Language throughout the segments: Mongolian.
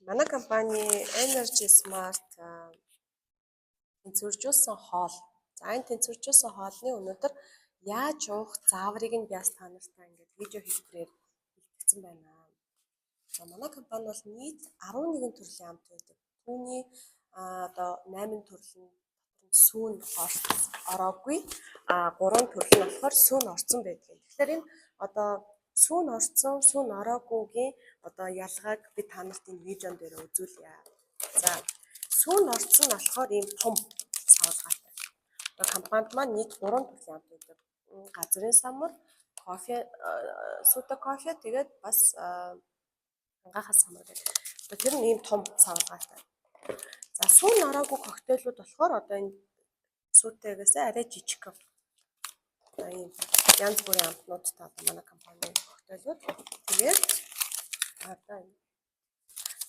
Манай компани Energy Smart тэнцвэржүүлсэн хоол. За, энэ тэнцвэржүүлсэн хоолны өнөөдөр яаж уух зааврыг нь би бас та нартай ингээд видео хэлбэрээр бэлтгэсэн байна. За, манай компани бол нийт 11 төрлийн амт байдаг. Түүний одоо 8 төрөл нь дотор нь сүүн ороогүй, 3 төрөл нь болохоор сүүн орсон байдаг. Тэгэхээр энэ одоо сүүн орсон, сүүн ороогүйгийн одоо ялгааг би та нарт энэ видеон дээр үзүүлье. За, сүүн орсон нь болохоор ийм том савлгаатай. Одоо компанид маань нийт 3 төрлийн амт байдаг. Газрын самар, кофе, сүүтэй кофе, тэгээд бас ангаахаас самар гэдэг. Одоо тэр нь ийм том савлгаатай. За, сүүн ороогүй коктейлүүд болохоор одоо энэ сүүтэйгээс арай жижигхэн. Одоо ийм янз бүрийн амтнуудтай одоо манай компани коктейлүүд. Тэгээд одоо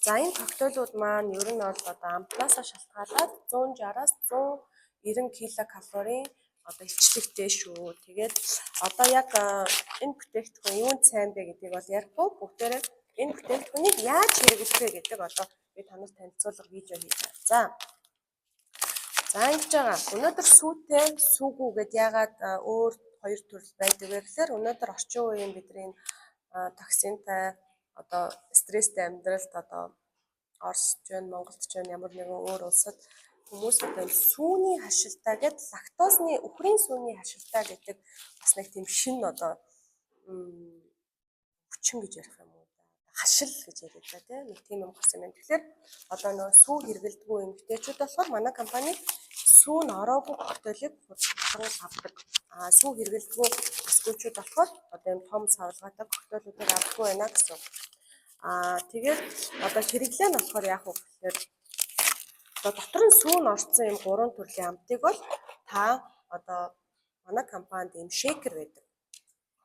за, энэ коктейлүүд маань ер нь бол одоо амтнаасаа шалтгаалаад 160-аас 190 килокалорийн одоо илчлэгтэй шүү. Тэгээд одоо яг энэ бүтээгдэхүүн юунд сайн бэ гэдгийг бол ярихгүй, бүгдээрээ энэ бүтээгдэхүүнийг яаж хэрэглэх вэ гэдэг одоо би та нарт танилцуулга видео хийж байгаа. За. За, ингэж байгаа. Өнөөдөр сүүтэй, сүүгүй гэд яагаад өөр хоёр төрөл байдаг вэ гэхээр өнөөдөр орчин үеийн бидний токсинтай, одоо стресстэй амьдралд одоо Оросч байна, Монголд ч байна, ямар нэгэн өөр улсад хүмүүс одоо энэ сүүний хашилтаа гэд лактозны, үхрийн сүүний хашилтаа гэдэг бас нэг тийм шинэ одоо хүчин гэж ярих юм уу, хашил гэж яриад та, тийм нэг тийм юм гарсан юм. Тэгэхээр одоо нөгөө сүү хэрэглэдэггүй эмэгтэйчүүд болохоор манай компани сүү нь ороогүй коктейлийг худалдан авдаг. А сүү хэрэглэдэггүй өсгөөчүүд болохоор одоо юм том савлгаатай коктейлүүдийг авдаггүй байна гэсэн. А тэгээд одоо хэрэглээ нь болохоор яах вэ гэхээр одоо дотор нь сүү нь орсон юм гурван төрлийн амтыг бол та одоо манай компанид ийм shaker байдаг.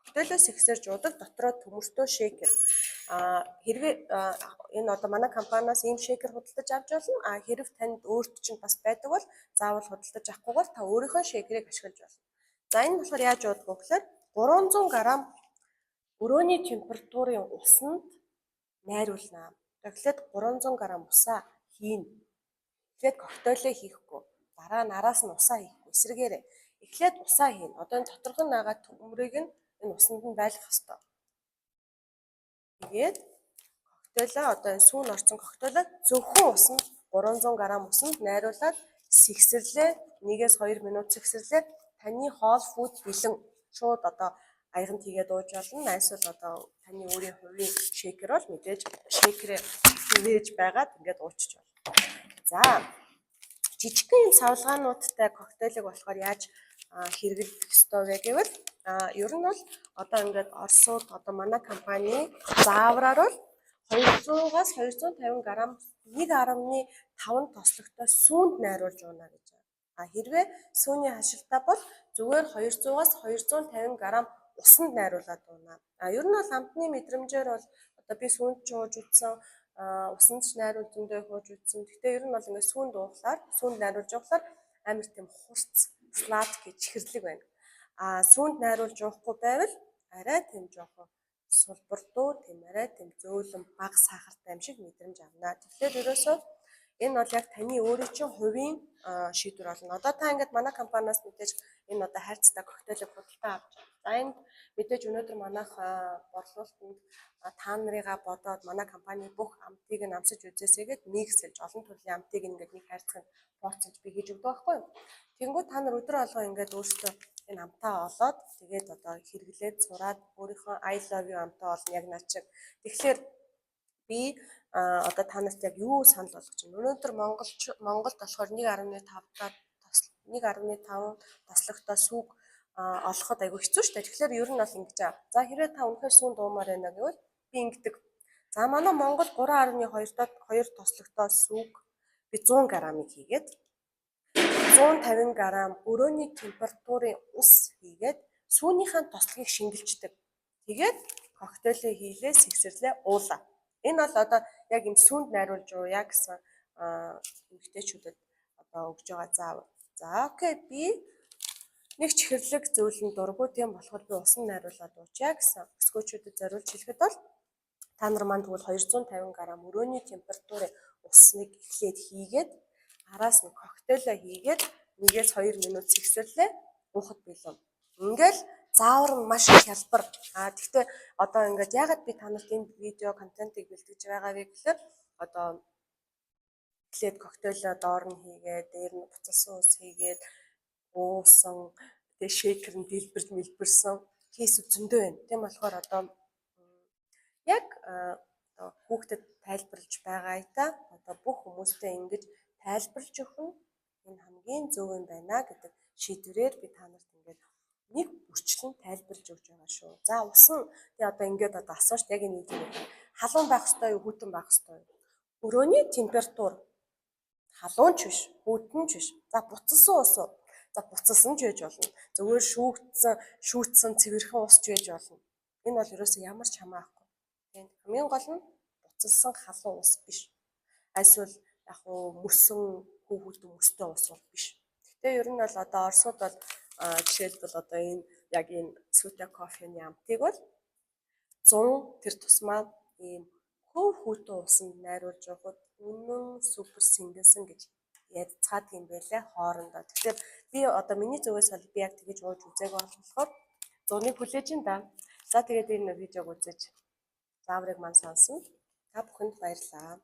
Коктейлоос сэгсэрж уудаг, дотроо төмөртөө shaker. А хэрвээ энэ одоо манай компаниас ийм shaker худалдаж авч болно. А хэрв танд өөрт чинь бас байдаг бол заавал худалдаж авахгүйгээр та өөрийнхөө shaker ыг ашиглаж болно. За, энэ болохоор яаж уудаг вэ гэхээр 300 г өрөөний температурын усанд найруулна. Тэгэхээр 300 г усаа хийнэ. Эхлээд коктейлээ хийхгүй. Дараа нь араас нь усаа хийхгүй. Эсрэгээрээ эхлээд усаа хийнэ. Одоо энэ доторх нь байгаа төмрийг нь энэ усанд нь байлгах ёстой. Тэгээд коктейлээ, одоо энэ сүүн орсон коктейлээ зөвхөн усанд, 300 г усанд найруулад сэгсэрлээ. 1-2 минут сэгсэрлээ. Таны хоол food бэлэн. Шууд одоо аяганд хийгээд ууж болно. Эсвэл одоо таны өөрийн хувийн shaker бол мэдээж shaker ээ нээж байгаад ингээд уучиж болно. За, жижигхэн юм савлгаануудтай коктейлыг болохоор яаж хэрэглэх ёстой вэ гэвэл ер нь бол одоо ингээд Оросууд одоо манай компани заавраар бол 200-аас 250 г 1.5 тослогтой сүүнд найруулж ууна гэж байна. А хэрвээ сүүний хашилтаа бол зүгээр 200-аас 250 г усанд найруулад ууна. А ер нь бол амтны мэдрэмжээр бол одоо би сүүнд ч ууж үзсэн, усанд ч найруулж зөндөө ууж үзсэн. Гэхдээ ер нь бол ингээд сүүнд уухлаар, сүүнд найруулж уухлаар амар тийм хурц, сладкий, чихэрлэг байна. А сүүнд найруулж уухгүй байвал арай тийм жоохон сулбардуу, тийм арай тийм зөөлөн, бага сахартай юм шиг мэдрэмж авна. Тэгэхээр ерөөсөө энэ бол яг таны өөрийн чинь хувийн шийдвэр болно. Одоо та ингээд манай компаниас мэдээж энэ одоо хайрцагтай коктейлийг худалдаа авч. За, энд мэдээж өнөөдөр манайх борлуулалтанд та нарыгаа бодоод манай компани бүх амтыг нь амсаж үзээсэй гээд mix элж, олон төрлийн амтыг ингээд нэг хайрцагт порцолж би хийж өгдөг байхгүй юу. Тэнгүүд та нар өдөр болгон ингээд өөрсдөө энэ амтаа олоод, тэгээд одоо хэрэглээд сураад өөрийнхөө I love you амтаа олно, яг над шиг. Тэгэхээр би одоо та нарт яг юу санал болгож байна? Өнөөдөр Монголд болохоор 1.5 таа 1.5 тослогтой сүүг олоход айгүй хэцүү шүү дээ. Тэгэхээр ер нь бол ингэж аа. За, хэрвээ та үнэхээр сүүн дуумаар байна гэвэл би ингэдэг. За, манай Монгол 3.2 дот 2 тослогтой сүүг би 100 г-ыг хийгээд, 150 г өрөөний температурын ус хийгээд, сүүнийхээ тослогийг шингэлждэг. Тэгээд коктейлээ хийлээ, сэгсэрлээ, уулаа. Энэ бол одоо яг юм сүүнд найруулж ууя гэсэн эмэгтэйчүүдэд одоо өгж байгаа заавар. За, okay, би нэг чихэрлэг зөөлөн дургүй, тийм болохоор би усан найруулад уучаа гэсэн өсгөөчүүдэд зориулж хэлэхэд бол Та нар маань тэгвэл 250 г өрөөний температурын усныг эхлээд хийгээд, араас нь коктейлээ хийгээд 1-2 минут сэгсэрлээ, уухад бэлэн. Ингээл заавар нь маш их хялбар. А тэгтээ одоо ингээд яагаад би та нарт энэ видео контентыг бэлтгэж байгаа вэ гэхээр одоо эхлээд коктейлээ доор нь хийгээд, дээр нь буцалсан ус хийгээд, уусан, тэгээ shaker нь дэлбэрж мэлбэрсэн case зөндөө байна. Тийм болохоор одоо яг одоо хүүхдэд тайлбарлаж байгаа айтаа одоо бүх хүмүүстэй ингэж тайлбарлаж өгөх нь энэ хамгийн зөв юм байна гэдэг шийдвэрээр би та нарт ингээд нэг бүрчлэн тайлбарлаж өгч байгаа шүү. За, ус нь тэгээ одоо ингээд одоо асууж яг энэ видеог халуун байх ёстой юу, хүйтэн байх ёстой юу? Өрөөний температур, халуун ч биш, хүйтэн ч биш. За, буцалсан ус уу? За, буцалсан ч байж болно. Зүгээр шүүцсэн цэвэрхэн ус ч байж болно. Энэ бол ерөөсөө ямар ч хамаахгүй. Тийм, хамгийн гол нь буцалсан халуун ус биш. Эсвэл яг уу мөсөн хүүхдүүд мөстэй ус бол биш. Гэхдээ ер нь бол одоо Оросууд бол жишээлбэл одоо энэ яг энэ сүүтэй кофений амтыг бол 100 тэр тусмаа ийм хөв хүйтэн усанд найруулж явахад үнэн супер сэнгэлсэн гэж ядцгаадаг юм байлээ хоорондоо. Тэгэхээр би одоо миний зүгээс бол би яг тэгэж ууж үзээгүй болохоор зуныг хүлээж ин да. За, тэгээд энэ видеог үзэж зааврыг маань сонсон. Та бүхэнд баярлалаа.